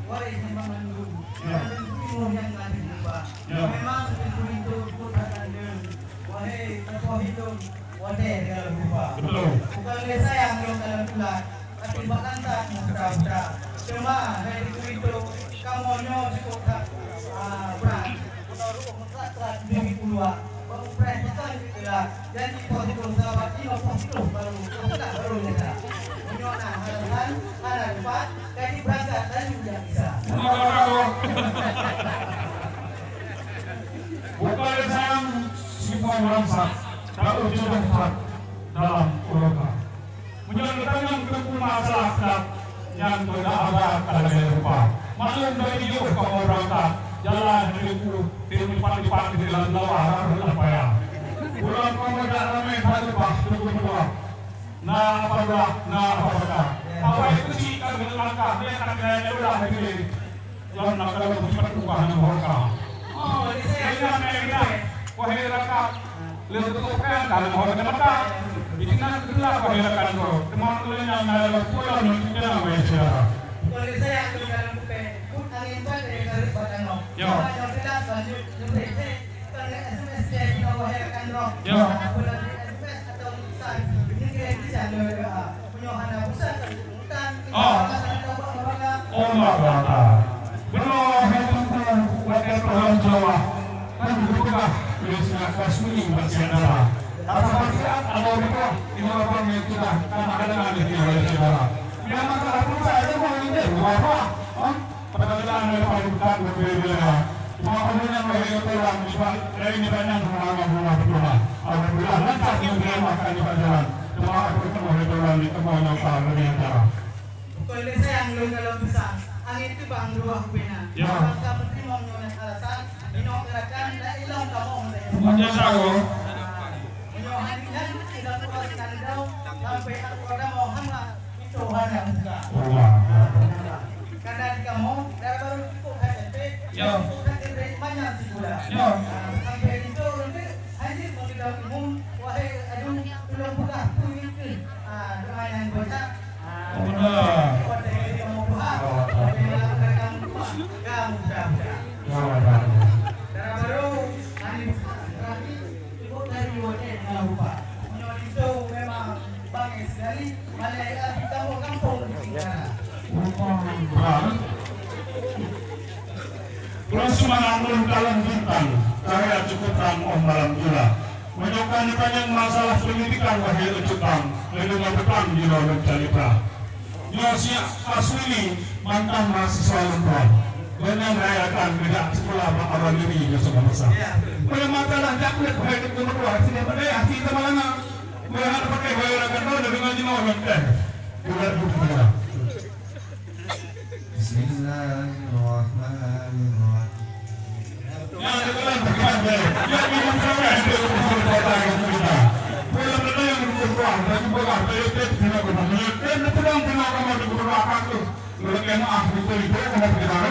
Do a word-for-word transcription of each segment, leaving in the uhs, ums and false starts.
Wahai seumayang mandum, ya, dan timu nyang ka dibuka. Ya. Memang Teungku Rinto buet that kandeueng. Wahai tokoh hidup, watèe dalam rupa. Betul. Bukan lé sayang lôn dalam tulat, tapi bak lantak muda-muda. Cuma dari Teungku Rinto, kamoe nyoe cukup that, ah, brat. Bunoe ruoh meusat-sat di Pulo. Baru preh pesan kita. Janji positif sahabat lima positif baru, kita baru nyata. Meunyoe na alasan, hana teumpat, kaji berangkat laju jak bisa. Bukan sayang simpan rasa, tak ucap dalam uroka. Meunyoe neutanyong Teungku masalah that, nyan keuh dah abad ka lagèe rupa. Maklum dari jih kamoe beurangkat, jalan Teungku, di lipat-lipat di dalam lawa harôh payah. Ulôn kamoe dak ramè that leupah Teungku meutuah. Na apa doa, na apa berkah. Awai keuchik ka geulangkah, lé tak kaya ulah lé. Lom na ka lôn sifat ubah nyang horka. Oh, di sini ada yang kita. Wahai rakan, leuh tutup kan dalam horka mata. Di sini gelap wahai rakan bro. Teman ulun yang ada dalam pulau dan kita wahai saudara. Kalau saya tu dalam bukai, pun angin kuat dari garis batang no. Ya. Kalau tidak lanjut lebih. Ka lheueh S M S lé jinoe wahé rakan droe. Ya. Apabila di S M S atau utusan, ngirim pesan lewat W A. Meunyoe hana pesan, utusan, oh, kita akan datang bak baraka. Oh, baraka. Beuna hai Teungku, watèe teuh lam Jawa, kan geupeugah lé si Kasmini bak si Andara. Rasa basiat ada di bawah, di bawah yang sudah, kan ada di bawah yang sudah. Memang tak ada pesan, ada pun ini, luar biasa. Hah? Padahai nyan leupah bukan beubeda. Cuma padahai nyan bahaya Tuhan, sebab dari nibak nyan semangat Allah Tuhan. Alhamdulillah, lancar nyan dia makan nibak jalan. Cuma aku ketemu oleh Tuhan, di tengah nyoka lebih acara. Bukan lé sayang lôn dalam pesan, angin teubang dua bubena. Ya. Maka meuteurimong nyoe alasan, inong gerakan, dan ilong kamoe. Bukan jasa, oh. Meunyoe hari nyan, tidak puas dan dong, sampai aku ada mau hamba. Itu hana buka. Allah. Karena di kamoe, dara barô cukup that cantik, ya, cukup that cantik, banyak si gula. Ya. Ah, sampai itu nanti, hanya mengenal umum, wahai aduh, belum buka pun itu. Ah, doa yang banyak. Ah, Allah. Buat dari kamoe Tuhan. Allah. Tapi dalam mereka lupa, kamu sudah buka. Ya, Allah. Dara barô, hanya buka, terakhir, cukup dari dua, eh, jangan lupa. Meunyoe itu memang Bang Isdali, malèe api kamoe gampông di Singkara. Ulôn seumangat lôn kalon bintang, cahya cukup terang 'oh malam jula. Meunyoe ka neutanyong masalah peundidikan, wahé ucut bang, leudeungoe peutang jinoe lôn calitra. Nyoe siat Aswili, mantan mahasiswa lôn tuan. Gobnyan rayakan geujak sikula bak Awai Negeri nyoe sama masa. Meunyoe masalah jak buet, wahé ucut bang, sini bak dayah, sini sama langa. Meuhat pakai bayaran kantô deungon jinoe lôn teh. Bulat buku. Bismillahirrahmanirrahim. Ya, deungon bukan deh. Ya, minum sangat deh, buku kota yang kita. Bulan ada yang buku kuah, dan buku kuah, saya teh, kena buku. Saya teh, betul yang kena kamu di buku kuah, apa tu? Lôn keuneuk ah, beutôi itu, keuneuk peugah. Oh.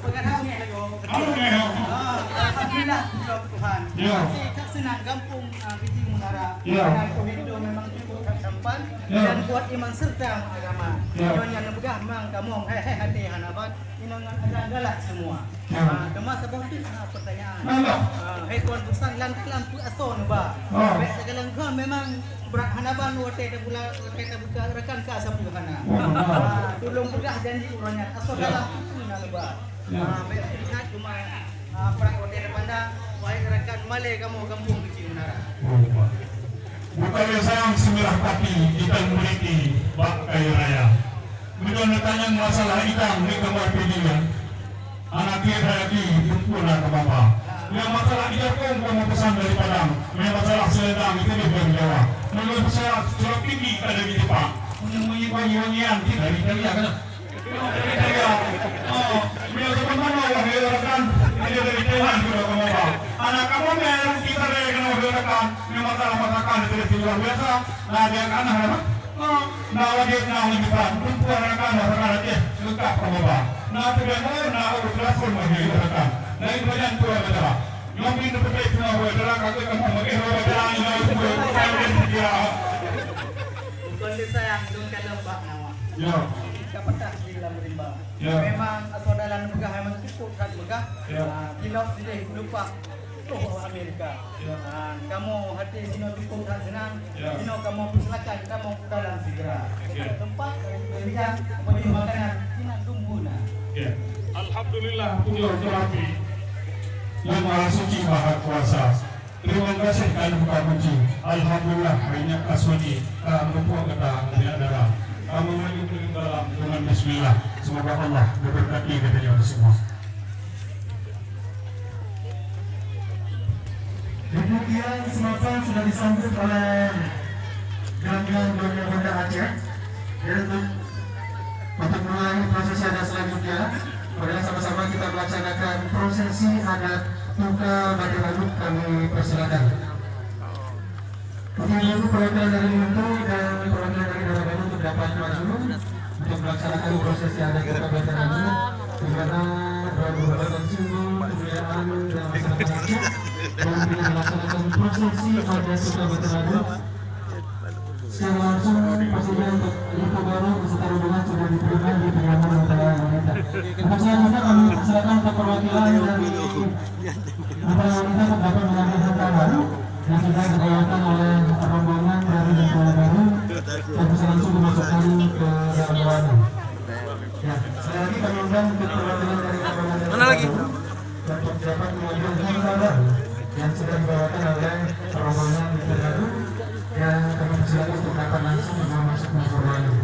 Peugah dah, Umi, ayo. Ayo, Umi, ayo. Ah, alhamdulillah, puji Tuhan. Ya. Tapi tak senang gampông, ah, Biji Munara. Ya. Dan covid tu memang cukup tak sampan. Ya. Dan buat iman serta agama. Ya. Nyonya neupeugah memang kamoe hai-hai hati hana ban, inong ngon ajan galak semua. Ya. Ah, teuma saboh tu, ah, pertanyaan. Nah, nah. Ah, hai tuan pesan, lantaran peue asoe neuba. Ah. Bèk takalon kheun memang Brat hana ban watèe tabula, watèe tabuka rakan ka sapeue hana. Oh, benar. Ah, tulông peugah janji uroe nyan. Asoe dalam pintoe na leuba. Ya. Ah, bèk ingat cuma, ah, prak watèe tapandang, wahai rakan, malèe kamoe gampông Keuchik Munara. Oh, benar. Bukan sayang seumirah pati, ikan beriti bak kayu raya. Meunyoe neutanyong masalah idang di kamar pidie nyan, aneuk keuh lagèe teungku na keu bapa. Nyang masalah ijak kong kamoe peusan dari Padang, nyang masalah seulendang itu di Jawa. Meunyoe masalah surat tinggi ka dari Jepang. Meunyoe wangi-wangian kita dari Italia kan. Dari Italia. Oh, meunyoe zaman mana wahai rakan, dari Thailand juga keu bapa. Aneuk kamoe meuruki taré keunoe wahai rakan, nyang masalah masakan itu luar biasa. Nah, dia kan aneuk. Na wajéb na ujeut ban, tumpu rakan-rakan Aceh leukah peumeuba. Na teudeungoe, na ureueng teulakon wahé rakan. Laén badan tuan acara. Nyoe pih neupeuteuh teungoh wahé dara ka geuh kamoe meugéh wahé dara nyoe pih bukan lé seutia. Bukan lé sayang, dong kalon bak nyawa. Ya. Ka peugah di Dalam rimba. Ya. Memang asoe dalam peugah memang cukup that peugah. Ya. Ah, kilo sideh lupa tuh Amerika. Ya. Ah, kamu hati sino cukup that senang. Ya. Sino kamu persilakan kamu ke dalam segera. Oke. Tempat pemberian beri makanan sinan tunggu nah. Ya. Alhamdulillah, puji terapi. Yang Maha Suci, Maha Kuasa. Terima kasih kami buka kunci. Alhamdulillah, hari nyan ka sunyi, ka meupok gata, aneuk dara. Kamoe maju ke dalam dengan bismillah. Semoga Allah memberkati geutanyoe semua. Demikian semapan sudah disambut oleh Ganggang Donya Banda Aceh. Dan untuk, untuk mulai prosesi adat selanjutnya, marilah sama-sama kita melaksanakan prosesi adat Tuka Batiranduk, kami persilakan. Ibu-ibu perwakilan dari Lunto dan perwakilan dari Dara Badu untuk dapat maju untuk melaksanakan prosesi adat Tuka Batiranduk, di mana dalam merupakan simbol kemuliaan dan masyarakat Aceh dan untuk melaksanakan prosesi adat Tuka Batiranduk. Secara langsung, pastinya untuk Ibu Baru beserta rombongan sudah diterima di kediaman mempelai wanita. Untuk selanjutnya, kami persilakan untuk perwakilan dari mempelai wanita untuk dapat mengambil hantaran yang sudah dibawakan oleh rombongan dari mempelai baru dan bisa langsung dimasukkan ke dalam ruangan. Ya, sekali lagi kami undang untuk perwakilan dari rombongan dari Mana lagi? Baru. Dapat, dapat mengambil hantaran yang sudah dibawakan oleh rombongan tergabung dan kami persilakan untuk dapat langsung memasuki ruangan.